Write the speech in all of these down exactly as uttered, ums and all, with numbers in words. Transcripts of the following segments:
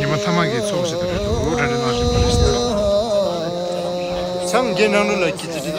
ཉི་མ་ཐ་མ་གི་ཚོགས་ཞིག་ཏུ་རེད་འདུག་འདྲ་འདྲ་གནང་བཞིན་པ་རེད་ཟེར། ཚང་གི་ནང་ལོགས་ལ་ཁྱི་ཙི་ཙི།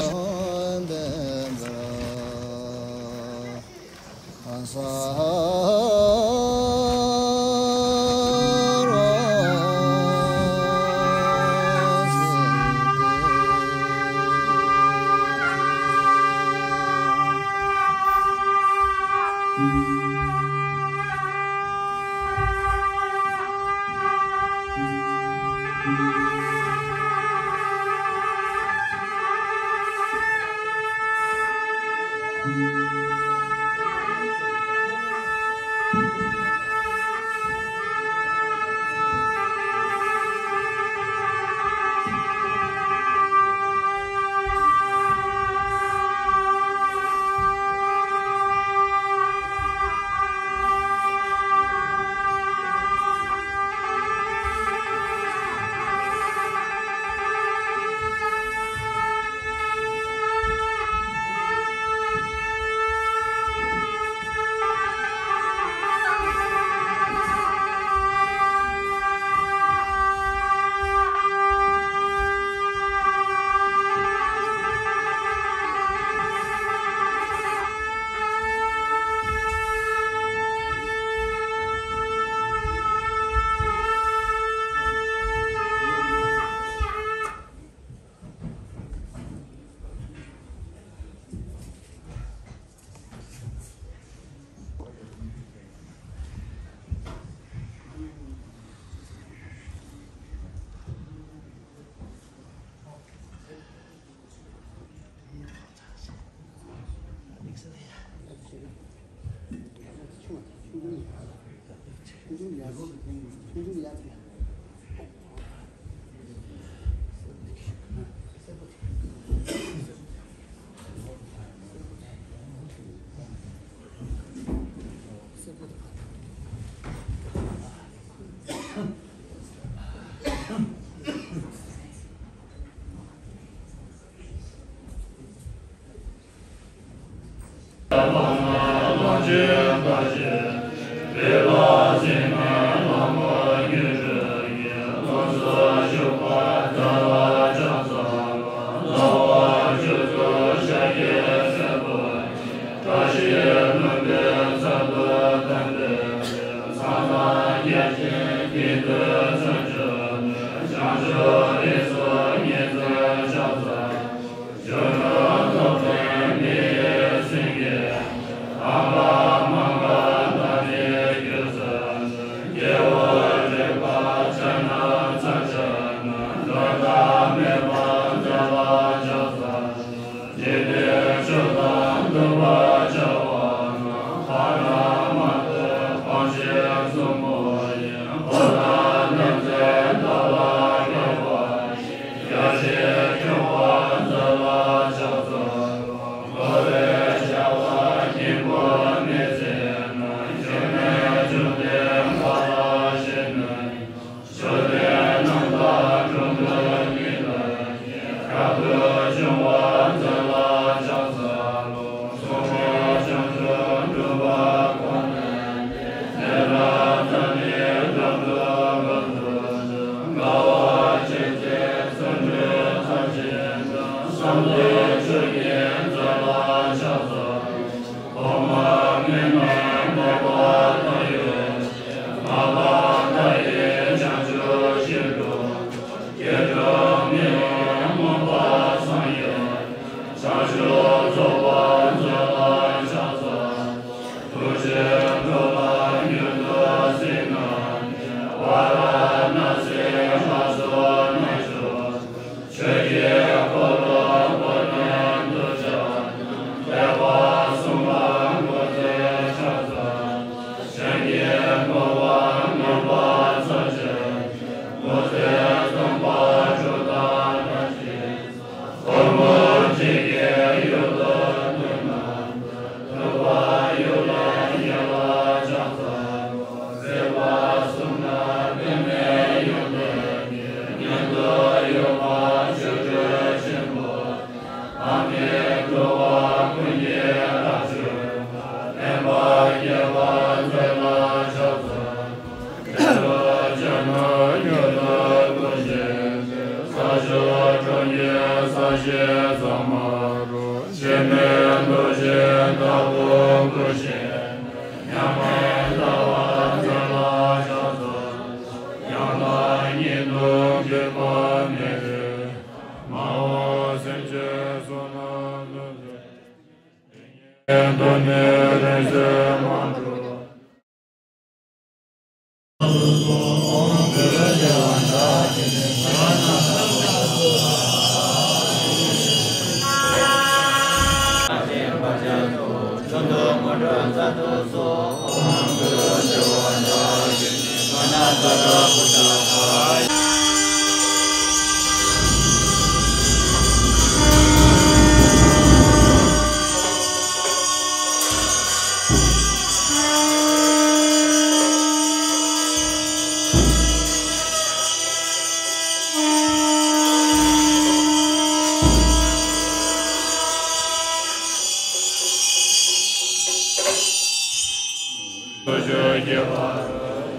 ཞེས་ཟ་མ་རུ་སྐྱེ་མེད་རྡོ་རྗེ་ལྟ་བུ་སྐུ་ཞེས་མཉམ་མེད་ལྟ་བ་མཛད་ལ་ཕྱག་འཚལ་ལོ། ཡང་དག་ཉིད་དུ་འགྱུར་བ་མེད་དེ། མ་འོངས་སེམས་ཅན་བསོད་ནམས་ལྡན་ཚེ། དེ་ཉིད་དུ་ནི་རིང་བསྲེལ་མ་འགྲོ།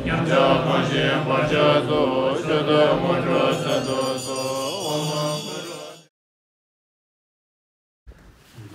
ཉམས་ཆག་གང་ཞིག་བར་ཆད་སོགས། ཆོས་དང་དངོས་གྲུབ་གསལ་དུ་གསོལ།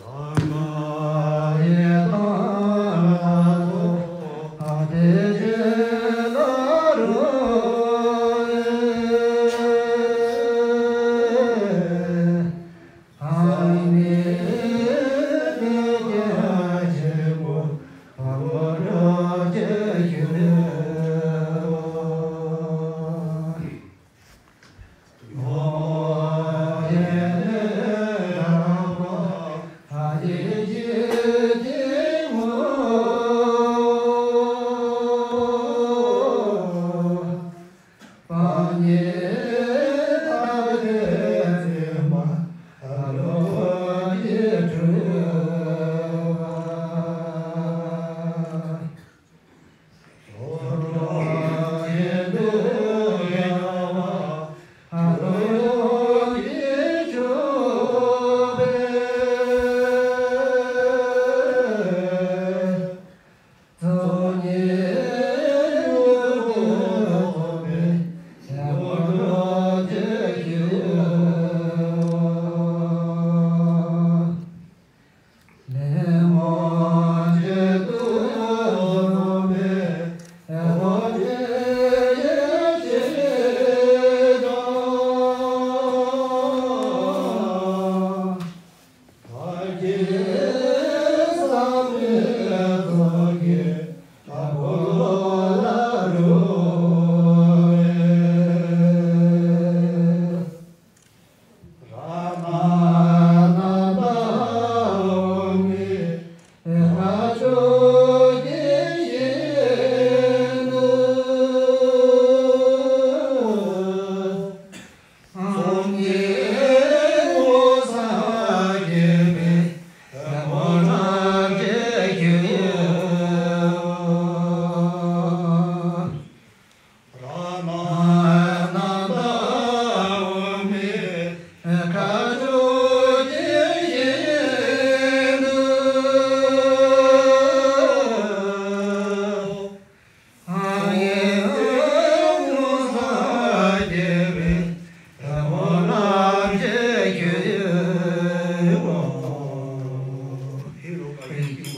ཨོཾ།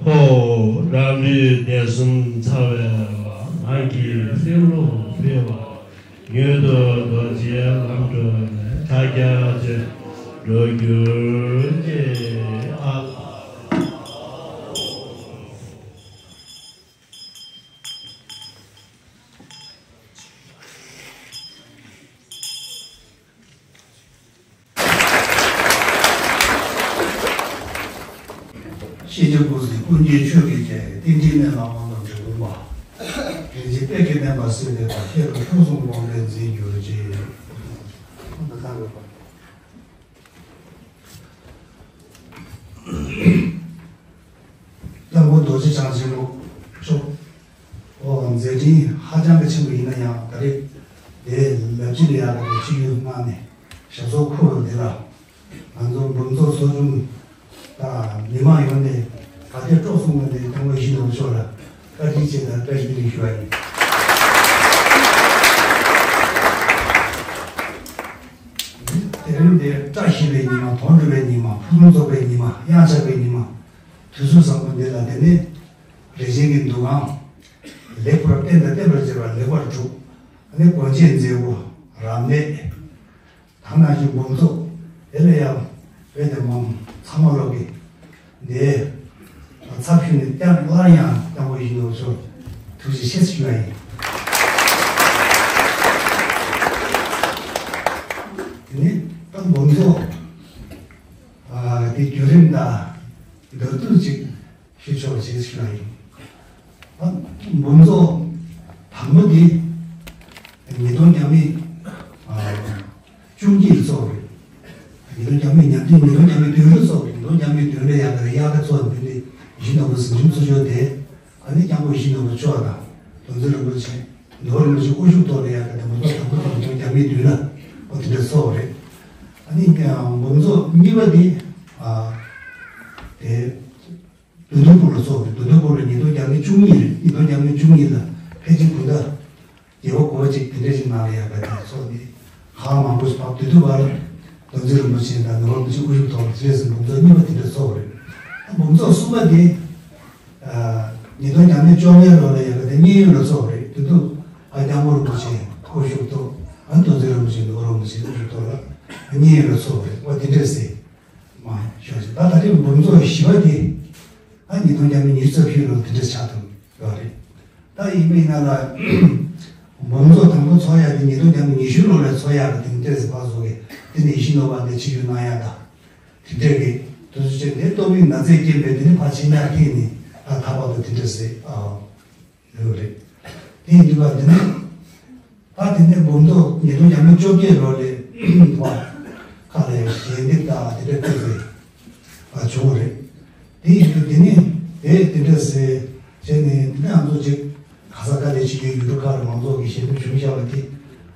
ཧོ། རང་ལུས་བདེ་གསུམ་ཚང་བའི་ངང་གིས་སྲིད་ལུགས་འཕེལ་བ། མྱུར་དུ་རྡོ་རྗེའི་ལམ་བགྲོད་ནས། ཕྱག་རྒྱ་ཆེར་འགྲོ་གྱུར་ཅིག། ཨ། ཤེས་བྱ་ཀུན་གཟིགས་ཀུན་མཁྱེན་ཆོས་ཀྱི་རྒྱལ། རྟེན་འབྲེལ་གནས་ལ་དབང་དང་འབྲས་བུ་མ། རིན་ཆེན་སྤེལ་གྱི་བསྟན་པ་སྲིད་པའི་བདག་ཁྱེད་ལ་ཕུན་སུམ་དགོངས་པའི་མཛོད་གྱུར་ཅིག། ལྷ་སྐུ་རྡོ་རྗེ་འཆང་ཆེན་པོ་མཆོག། ཨོ། མཛད་འཕྲིན་ཧ་ཅང་གི་ཆེན་པོ་ཡིན་ན་ཡང་། ད་རེས་དེ་ལབ་ཀྱི་ལ་ཡག་གི་ཆིབས་བསྒྱུར་གནང་ནས་ཞབས་སོར་འཁོད་པ་འདི་ལ། ང་ཚོ་འབུམ་ཚོགས་ཚོགས་ཆུང་ད་ མི་མང་ཡོངས་ནས་ག་དེ་སྤྲོ་གསུངས་པ་དེ་སྐྱབས་མགོན་ཡིད་བཞིན་ནོར་བུ་མཆོག་ལ་བཀའ་དྲིན་ཆེ་དང་བཀྲ་ཤིས་བདེ་ལེགས་ཞུ་བ་ཡིན། དེ་རིང་འདི་བཀྲ་ཤིས་པའི་ཉི་མ། དོན་འགྲུབ་པའི་ཉི་མ། ཕུགས་ལུང་རྫོགས་པའི་ཉི་མ། དབྱངས་འཆར་བའི་ཉི་མ། དུས་ཚོད་བཟང་པོ་འདི་ལ། དེ་ནས་རེ་ཆེན་གྱི་འདུ་ཁང་ལེགས་པར་བརྟེན་དང་བརྟེན་པར་བྱེད་པ་ལེགས་པར་གྲུབ། ཨ་ནི་དགོན་ཆེན་མཛེས་པོ། རབ་གནས། ད་ནང་བཞིན་འབུམ་ཚོགས། དེ་ལ་ཡང་བོད་དེ་མང་ཚང་མ་ལོག་གི་འདི་ཚབ་ཞུས་ནས། ཀྱང་སླར་ཡང་སྐྱབས་མགོན་ཡིད་བཞིན་ནོར་བུ་མཆོག་ཐུགས་རྗེ་ཆེ་ཞུ་བ་ཡིན། དེ་ནས་ད་འབུམ་ཚོགས་དེ་བརྒྱུད་རིམ་དང་མདོར་བསྡུས་ཅིག་ཞུ་ཆོག་ཅེས་ཞུ་བ་ཡིན། ཨ། འབུམ་ཚོགས་དང་པོ་དེ་ཉིས་སྟོང་བརྒྱ་མེད་ཨ་བཅུ་གཉིས་ལ་ཚོགས་རེད། ཉིས་སྟོང་བརྒྱ་མེད་ཉིས་སྟོང་བརྒྱ་མེད་བདུན་ལ་ཚོགས་རེད། ཉིས་སྟོང་བརྒྱ་མེད་བདུན་ལ་ཡག་གི་དབྱར་ཁ་ཚོགས་འདུ་ནས་ཡིད་བཞིན་ནོར་བུ་གཟིམ་ཆུང་ཚོགས་ཆུང་དེ། ཨ་ནི་སྐྱབས་མགོན་ཡིད་བཞིན་ནོར་བུ་མཆོག་དང་། རྡོ་རྗེ་རིན་པོ་ཆེ། རྡོ་རིན་པོ་ཆེ་དབུ་བཞུགས་ཐོག་ལ་ཡག་གི་དེ་མོ་ཚོགས་དང་པོ་དེ་ཉིས་སྟོང་བརྒྱ་མེད་བདུན་ལ་ཨོ་དེ་འདྲ་ཚོགས་རེད། ཨ་ནི་འབུམ་ཚོགས་གཉིས་པ་དེ་ཨ་དེ། བདུད་འདུལ་སྐོར་ལ་སོགས་པའི། བདུད་འདུལ་སྐོར་ལ་ཉིས་སྟོང་བརྒྱ་མེད་བཅུ་གཉིས་རེད། ཉིས་སྟོང་བརྒྱ་མེད་བཅུ་གཉིས་ལ་ཕལ་ཆེར་དགུན་ཟླ་བརྒྱད་པ་གོ་བ་གཅིག་དེ་འདྲ་ཞིག་ནང་ལ་ཡག་ག་དེ་ཚོགས་ནས། ཧ་མང་པོ་ཞིག་བབས། དེ་དུས་བར་རྡོ་རྗེ་རིན་པོ་ཆེ་དང་ནོར་བུ་རིན་པོ་ཆེ་དབུ་བཞུགས་ཐོག་ལ་དེ་འདྲ་སོང་འབུམ་ཚོགས་གཉིས་པ་དེ་འདྲ་ཚོགས་རེད། འབུམ་ཚོགས་གསུམ་པ་དེ་ཉིས་སྟོང་བརྒྱ་མེད་བཅོ་ལྔའི་ལོ་ལ་ཡག་ག་དེ་མཉན་ཡོད་ལ་ཚོགས་རེད། དེ་དུས་ཨ་སྐྱབས་མགོན་རིན་པོ་ཆེ་དབུ་བཞུགས་ཐོག་ཨ་རྡོ་རྗེ་རིན་པོ་ཆེ་ནོར་བུ་རིན་པོ་ཆེ་དབུ་བཞུགས་ཐོག་ལ་མཉན་ཡོད་ལ་ཚོགས་རེད། འོ་དེ་འདྲ་ཟེར། མ་ཤོར་ཞིང་། ད་ད་རེས་འབུམ་ཚོགས་བཞི་པ་དེ་ཨ་ཉིས་སྟོང་བརྒྱ་མེད་ཉི་ཤུ་རྩ་བཞིའི་ལོར་དེ་འདྲ་ཆགས་ཐུབ་ཡོད་རེད། ད་ཡིན་པ་ཡིན་ན་ལ་འབུམ་ཚོགས་དང་པོ་ཚོགས་ཡག་དེ་ཉིས་སྟོང་བརྒྱ་མེད་ཉི་ཤུའི་ལོ་ལ་ཚོགས་ཡག་གི་དེ་འདྲ་ཟེར་བ་བཟོ་གི། དེ་ནས་ཡིད་བཞིན་ནོར་བུ་དེ་ཆིབས་བསྒྱུར་གནང་ཡག་དང་དེ་འདྲ་གི་དུས་ཚོད་ཅིག་དེ་སྟོབས་ཡིན་ན་ཚད་སྐྱེན་པས། དེ་ནས་ཕར་ཕྱིན་ཡག་ཐེངས་ནས་ད་ད་བར་དུ་དེ་འདྲ་ཟེར་ཨ། ཡོད་རེད། དེ་ཡིན་དུས་ད་དེ་ནས་ད་དེ་ནས་འབུམ་ཚོགས་ཉིས་སྟོང་བརྒྱ་མེད་བཅོ་བརྒྱད་ལོ་ལས་ཐོག་ཁ་ལས་ཞལ་འདེབས་དང་དེ་འདྲ་སྤྲད་པའི་བྱུང་བ་རེད། དེ་ཡིན་དུས་དེ་ནས་དེ་དེ་འདྲ་ཟེར་བྱས་ནས། དེ་ནས་ང་ཚོ་ཅིག་ག་ས་ག་ལས་ཕྱི་རྒྱལ་ཡུལ་གྲུ་ཁག་ལ་མང་ཚོགས་ཀྱི་ཞལ་འདེབས་བྱུང་བཞག་པ་དེ།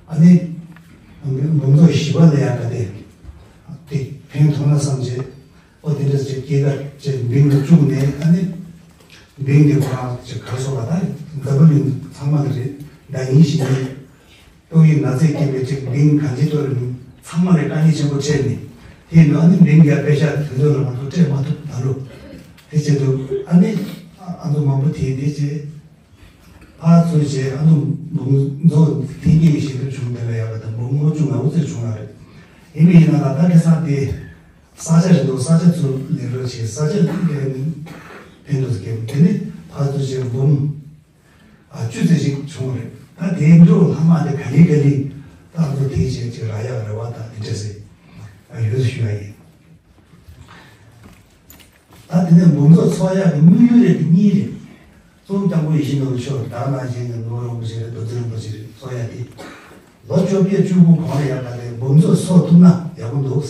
ཨ་ནི་འབུམ་ཚོགས་བཞི་པ་ལ་ཡག་ག་དེ་དེ་ཕན་ཐོགས་ན་བསམ་བྱས། ཨོ་དེ་འདྲ་ཅིག་སྐྱེས་ཀ་ཅིག་འབིང་ལ་བཅུག་ནས། ཨ་ནི་འབིང་དེ་ཁོ་རང་ཅིག་གར་སོང་བ་དང་འཛམ་བུ་གླིང་ཚང་མ་ལ་རེད། ད་ཡིན་ཞིང་ནས་ཏོག་དབྱིབས་ན་ཚས་སྐྱེས་པའི་ཅིག་འབིང་གང་ཅི་ཐོག་ལ་ཚང་མ་ལ་དཀའ་ངལ་ཆེན་པོ་འཕྲད་ནས། དེ་ཡིན་དུས་ཨ་ནི་འབིང་ག་པེ་ཤ་དེ་ཚོ་ལ་མ་གཏོགས་སྤྲད་མ་ཐུབ། ད་ལོ་དེ་བྱེད་དུས་ཨ་ནི་ཨ་ཚོ་མང་པོ་དེ་དེ་བྱས། ཕར་ཚུར་བྱས། ཨ་ནུ་འབུམ་ཚོགས་འཐེན་འཁྱེར་ཞིག་ཏུ་བྱུང་། དེ་ལ་ཡག་པ་དང་འབུམ་ལྔ་བཅུ་ང་དགུ་ཙམ་བྱུང་བ་རེད། ཡིན་པ་ཡིན་ན་ད་ལྟ་ཁ་སང་དེ་ས་ཆ་རེད་འདུག་ས་ཆ་ཚུར་ལེན་རོགས་བྱས། ས་ཆ་ལ་ཕན་ཐོགས་སུ་སྐྱེལ། དེ་ནས་ཕར་ཚུར་བྱས་འབུམ་ཨ་བཅུ་ཙམ་ཞིག་བྱུང་བ་རེད། ད་དེའི་འགྲོ་ལྷག་མ་དེ་ག་ལེ་ག་ལེ་ད་ཚོ་དེའི་བྱས་ཅིག་རག་ཡག་རེ་བ་དང་དེ་འདྲ་ཟེར་ཡོད་ཞུ་ཡ་ཡིན། ད་དེ་ནས་འབུམ་ཚོགས་ཚོགས་ཡག་གི་དམིགས་ཡུལ་རེད་དེ་གཉིས་རེད། གཙོ་བོ་སྐྱབས་མགོན་ཡིད་བཞིན་ནོར་བུ་མཆོག་དང་ནང་བཞིན་གྱི་ནོར་བུ་རིན་པོ་ཆེ་རེད། རྡོ་རྗེ་རིན་པོ་ཆེ་རེད། ཚོགས་ཡག་དེ་ལོ་བཅོ་བརྒྱད་བཅུ་དགུ་གོང་ལ་ཡག་ག་དེ་འབུམ་ཚོགས་ཚོགས་ཐུབ་ན་ཡག་པོ་འདུག་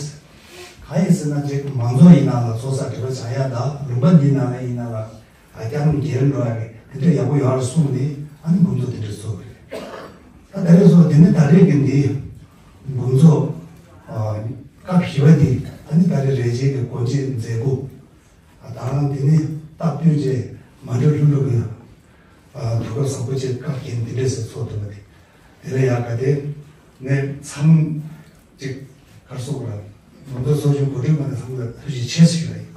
གང་ཡིན་ཟེར་ན་ཅིག་མང་ཚོགས་ཡིན་ན་ལ་ཚོགས་ས་དྲི་བ་བྱ་ཡག་དང་། ལུང་པ་འདི་ནང་ལ་ཡིན་ན་ལ་ཨ་སྐྱབས་མགོན་རྒྱལ་འགྲོ་ཡག་གི་དེ་འདྲ་ཡག་པོ་ཡོད་རེད་གསུངས་ནས། ཨ་ནི་འབུམ་ཚོགས་དེ་འདྲ་ཚོགས་གི་རེད། ད་ད་རེས་སོ་དེ་ནི་ད་རེས་ཀྱི་འདི་འབུམ་ཚོགས་ཨ་སྐབས་བཞི་པ་འདི་ཨ་ནི་ད་རེས་རེ་ཆེ་གི་སྒོ་འབྱེད་མཛད་སྒོ། ཨ་ད་རང་དེ་ནི་སྟབས་བསྟུན་བྱས་མ་འགྲོ་ལྷུན་འགྲོ་གི་ཨ་དུས་སྐབས་བཟང་པོ་བྱས་སྐབས་ཀྱི་འདི་འདྲས་སུ་ཚོགས་ཐུབ་པ་དེ་དེ་ལས་ཡག་ག་དེ་ངས་ཚང་ཅིག་གར་སོང་ར་འབུམ་ཚོགས་ཚོགས་ཆུང་གོ་སྒྲིག་མ་ནས་ཚང་ལ་ཐུགས་རྗེ་ཆེ་ཞུ་བ་ཡིན།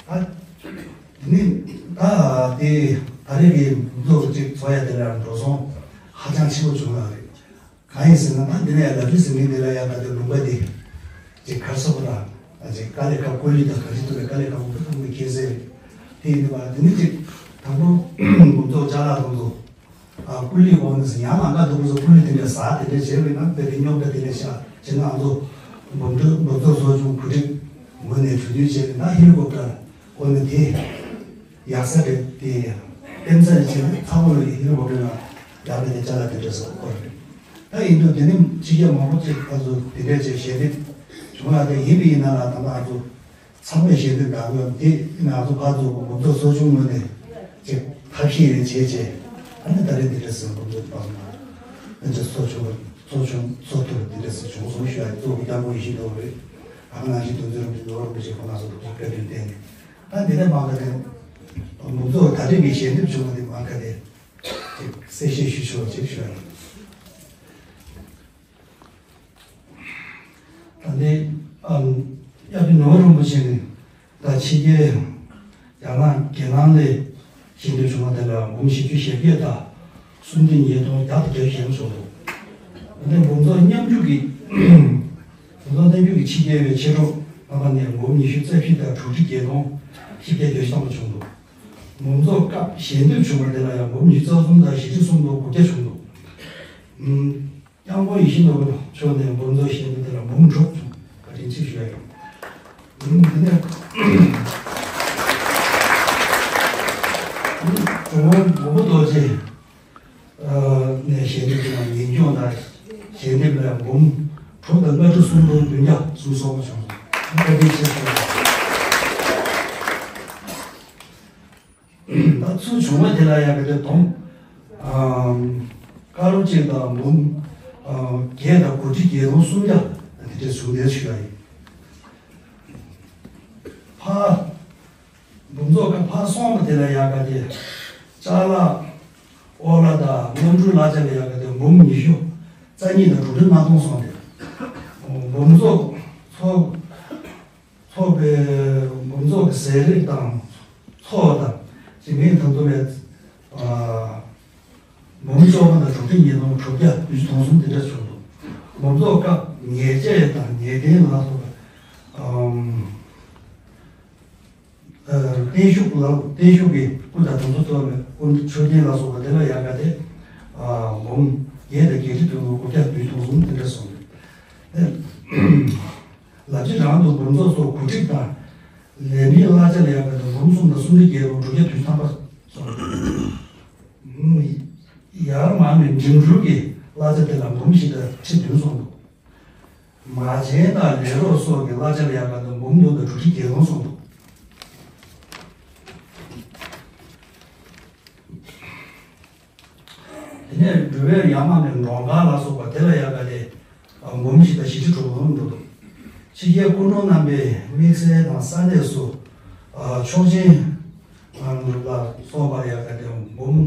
ཨ་ནི་ད་དེ་ད་རེས་ཀྱི་འཛོགས་ཅིག་ཚོགས་ཡ་དེ་ལ་འགྲོ་སོང་ཧ་ཅང་ཆེན་པོ་བྱུང་ཡོད་རེད། གང་ཡིན་ཟེར་ན་ད་འདི་ནས་ལབ་རེས་ཟེར་མཁན་དེ་ལ་ཡང་ད་དེ་ལུང་པ་དེ་ཅིག་གར་སོང་ར་ཅིག་དཀའ་ལས་ཁག་ཀུ་ལི་དང་ག་ཅི་ཐུབ་པའི་དཀའ་ལས་ཁག་པོ་ཐུབ་མཁན་ཁྱེད་ཟེར། དེ་ཡིན་དུས་པ་དེ་ནི་ཅིག་དང་པོ་འགོ་ཚོགས་ཅ་ལག་དང་ཚོ་ཨ་ཀུ་ལི་འོང་ནས་ཡང་ལང་ཀ་དུ་བུ་ཚོ་ཀུ་ལི་དེ་འདྲ་ཟ་དེ་འདྲ་བྱས་པས་ན་དཔེ་དེ་རྙོག་དྲ་དེ་འདྲ་ཤ་བྱས་ན་ང་ཚོ་འབུམ་ཚོགས་འབུམ་ཚོགས་ཚོགས་ཆུང་གོ་སྒྲིག་ངོས་ནས་གྲོས་མཐུན་བྱས་ནས་ད་ཧེ་ལི་ཀོབ་ཏར་འོ་ན་དེ་ཡག་ས་རེད། དེ་ཡང་དཔེ་མཚོན་བྱས་ན་ཚ་བོ་ལ་ཧེ་ལི་ཀོབ་ཏར་ལ་ཡག་པའི་དེ་ཅ་ལག་དེ་འདྲ་ཟ་དགོས་རེད། ད་ཡིན་དུས་དེ་ནི་ཕྱི་རྒྱལ་མང་པོ་ཅིག་ཕར་ཚུར་དེ་འདྲ་བྱས་ཞལ་འདེབས་བྱུང་ལ་དེ་ཡིན་པ་ཡིན་ན་ལ་ད་ལྟ་ང་ཚོ་ཚང་མས་ཞལ་འདེབས་གནང་དགོས་དེ་ང་ཚོ་ཕར་ཚུར་འབུམ་ཚོགས་ཚོགས་ཆུང་ངོས་ནས་ཅིག་ཐབས་ཤེས་རེ་བྱས་བྱས་ཨ་ནི་ད་རེས་འདི་འདྲ་ཟེར་འབུམ་ཚོགས་པ་ང་ཚོ་ཚོགས་ཆུང་ ཚོགས་ཆུང་ཚོགས་ཐུབ་པ་འདི་འདྲ་ཞིག་བྱུང་སོང་ཞུ་ཡ་ཡིན། གཙོ་བོ་སྐྱབས་མགོན་ཡིད་བཞིན་ནོར་བུ་རེད། ཨ་ཁུ་ནང་བཞིན་དོན་ཚན་རིན་པོ་ཆེ་ནོར་བུ་རིན་པོ་ཆེ་ཁོང་རྣམ་ཚོ་ཐུགས་རྗེ་བཀའ་དྲིན་བརྟེན་ནས། ཨ་འདི་ནས་མ་ག་དེ་འབུམ་ཚོགས་ད་རེས་ཀྱི་ཞལ་འདེབས་བྱུང་བ་དེ་མ་ག་དེ་ཅིག་གསལ་བཤད་ཞུ་ཆོག་ཅིག་ཞུ་ཡ་ཡིན། ད་ལྟའི་ཨམ་གཡག་རྒྱུག་ནོར་བུ་རིན་པོ་ཆེ་ནས་ད་ཕྱི་རྒྱལ་རྒྱ་ནག་རྒྱལ་ནང་ལས་ཞལ་འདེབས་བྱུང་བ་དེ་ལ་འབུམ་བཞི་བཅུ་ཞེ་བརྒྱད་དང་སུམ་སྟོང་ཉིས་སྟོང་བརྒྱ་དང་བརྒྱད་ཞལ་བྱུང་འདུག་ད་ལྟའི་འབུམ་ཚོགས་མཉམ་རྒྱུག་གི་འབུམ་ཚོགས་མཉམ་རྒྱུག་གི་ཕྱི་རྒྱལ་བའི་མཆེད་གྲོགས་རྣམ་པ་ནས་འབུམ་ཉི་ཤུ་རྩ་བཞི་དང་དྲུག་ཁྲི་བརྒྱད་སྟོང་བཞི་བརྒྱ་བརྒྱད་ཅུ་ཐམ་པ་བྱུང་འདུག་འབུམ་ཚོགས་སྐབས་ཞལ་འདེབས་བྱུང་བ་དེ་ལ་ཡང་འབུམ་ཉི་ཤུ་རྩ་གསུམ་དང་བཞི་ཁྲི་སུམ་སྟོང་དགུ་བརྒྱ་བྱུང་འདུག་སྐྱབས་མགོན་ཡིད་བཞིན་ནོར་བུ་མཆོག་ནས་འབུམ་ཚོགས་ཞལ་འདེབས་དེ་ལ་འབུམ་དྲུག་བྱུང་། བཀའ་དྲིན་ཆེ་ཞུ་ཡ་ཡིན། འདི་ནས་འབྲུག་མོ་མགོན་པོ་རྡོ་རྗེ་ནས་ཞལ་འདེབས་དེ་ལ་ཉིས་སྟོང་དང་ཞལ་འདེབས་ལ་འབུམ་དྲུག་དང་ལྔ་ཁྲི་སུམ་སྟོང་བདུན་བརྒྱ་སུམ་ཅུ་སོ་ལྔ་བྱུང་། བཀའ་དྲིན་ཆེ་ཞུ་ཡ་ཡིན། ད་ཚུར་བྱུང་བ་དེ་ལ་ཡང་གི་དེ་དོམ། ཨམ། ཀ་ལོ་གཅིག་དང་འབུམ། ཨམ། བརྒྱད་དང་དགུ་ཁྲི་བརྒྱད་སྟོང་སུམ་བརྒྱ་དེ་འདྲའི་བྱུང་བསྡད་ཞུ་ཡ་ཡིན། ཕར། འབུམ་ཚོགས་ཀྱི་ཕར་སོང་བ་དེ་ལ་ཡང་གི་དེ། ཅ་ལག་ཨོ་ལ་དང་གནམ་གྲུ་གླ་ཆ་ལ་ཡང་གི་དེ་འབུམ་ཉི་ཤུ་རྩ་གཉིས་དང་དྲུག་ཁྲི་ལྔ་སྟོང་སོང་སྟེ། འབུམ་ཚོགས་ཚོགས། ཚོགས་པའི་འབུམ་ཚོགས་ཀྱི་ཟས་རིགས་དང་ཚོགས་དང་སྦྱིན་པའི་དང་ཚོགས་ལས་འབུམ་བཅོ་ལྔ་དང་དྲུག་ཁྲི་ཉིས་སྟོང་དྲུག་བརྒྱ་བདུན་ཅུ་དོན་གསུམ་དེ་འདྲ་བྱུང་འདུག་འབུམ་ཚོགས་སྐབས་ཉེས་ཆད་དང་ཉེས་རྡུང་ལ་སོགས་པ་བརྟན་བཞུགས་ལ་བརྟན་བཞུགས་ཀྱི་སྐུ་དང་དེ་ཚོ་གཙོ་བོ་སྐུ་མཆོད་རྟེན་ལ་སོགས་པ་དེ་ལ་ཡང་ག་དེ་འབུམ་བརྒྱད་དང་བརྒྱད་ཁྲི་དྲུག་སྟོང་དགུ་བརྒྱ་བདུན་ཅུ་དོན་གསུམ་དེ་འདྲ་སོང་འདུག་ལག་ཇུས་རང་དུ་འབུམ་ཚོགས་སོགས་གོ་སྒྲིག་དང་། ལས་མིའི་གླ་ཆ་ལ་ཡང་ག་དེ་འབུམ་གསུམ་དང་སུམ་ཁྲི་བརྒྱད་སྟོང་དྲུག་བརྒྱ་དོན་ཐམ་པ་སོང་འདུག་ཡར་མར་ནས་འགྲིམ་འགྲུལ་གྱི་གླ་ཆ་དེ་ལ་འབུམ་བཞི་དང་ཁྲི་བདུན་སོང་འདུག་མ་བྱན་དང་ལས་རོགས་སོགས་ཀྱི་གླ་ཆ་ལ་ཡང་ག་དེ་འབུམ་བདུན་དང་དྲུག་ཁྲི་བརྒྱད་སྟོང་སོང་འདུག་དེ་ནས་འགྲུལ་པའི་ཡར་མར་ནས་འགྲོ་གར་ལ་སོགས་པ་དེ་ལ་ཡང་ག་དེ་འབུམ་བཞི་དང་བཞི་ཁྲི་དྲུག་སྟོང་འགྲོ་འདུག་ཕྱི་རྒྱལ་སྐུ་མགྲོན་རྣམ་པའི་དམིགས་བསལ་དང་ས་གནས་སུ་ཆོག་མཆན་ལ་སོགས་པར་ཡང་ག་དེ་འབུམ་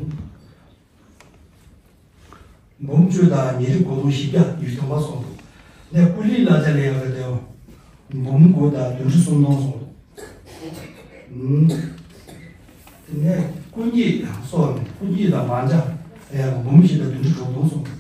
འབུམ་བཅུ་དང་ཉེར་དགུ་སྟོང་བཞི་བརྒྱ་ཉི་ཤུ་ཐམ་པ་སོང་འདུག་ནས་ཀུ་ལིའི་གླ་ཆ་ལ་ཡང་ག་དེ་འབུམ་དགུ་དང་བདུན་ཁྲི་སུམ་སྟོང་སོང་འདུག་ཨུམ། དེ་ནས་སྐུ་འགྱེད་སོགས་ནས་སྐུ་འགྱེད་དང་མང་ཇ་ཡང་འབུམ་བཞི་དང་བདུན་ཁྲི་དྲུག་སྟོང་སོང་འདུག་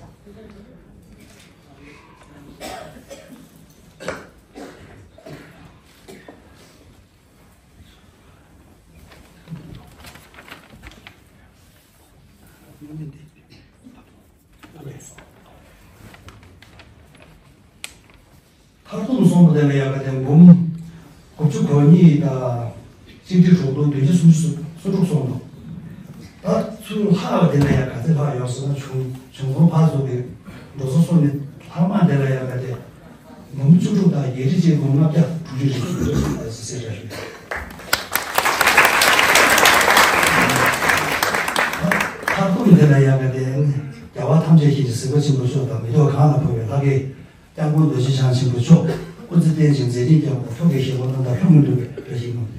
མཐར་གཏུགས་སོང་བ་དེ་ལ་ཡང་ག་དེ་འབུམ་དགུ་བཅུ་གོ་གཉིས་དང་གཅིག་ཁྲི་དྲུག་སྟོང་བདུན་བརྒྱ་སུམ་ཅུ་སོ་དྲུག་སོང་འདུག་ད་ཚུར་ལྷག་པ་དེ་ལ་ཡང་ག་ཚད་ལྷག་ཡོད་ཟེར་ན། བྱུང་བྱུང་སོང་ཕར་ཚུར་གྱི་འགྲོ་སོང་སོང་ནས་ལྷག་མ་དེ་ལ་ཡང་ག་དེ་འབུམ་བཅུ་དྲུག་དང་བརྒྱད་ཁྲི་གཅིག་སྟོང་ལྔ་བརྒྱ་དྲུག་ཅུ་རེ་གསུམ་ཟེར་ཟེར་ར་ཞུ། མཐར་གཏུགས་དེ་ལ་ཡང་ག་དེ་རྒྱལ་བ་ཐམས་ཅད་མཁྱེན་ཅིང་གཟིགས་པ་ཆེན་པོ་མཆོག་དང་། མི་ཐོག་གང་ལ་འཕོ་བའི་ལྷ་སྐལ་སྐྱབས་མགོན་རྡོ་རྗེ་འཆང་ཆེན་པོ་མཆོག་སྐུ་ཚེ་བརྟན་ཅིང་མཛད་འཕྲིན་རྒྱས་པ་དང་། ཐུགས་ཀྱི་བཞེད་དགོངས་རྣམ་དག་ལྷུན་གྱིས་འགྲུབ་པའི་བཀྲ་ཤིས་སྨོན།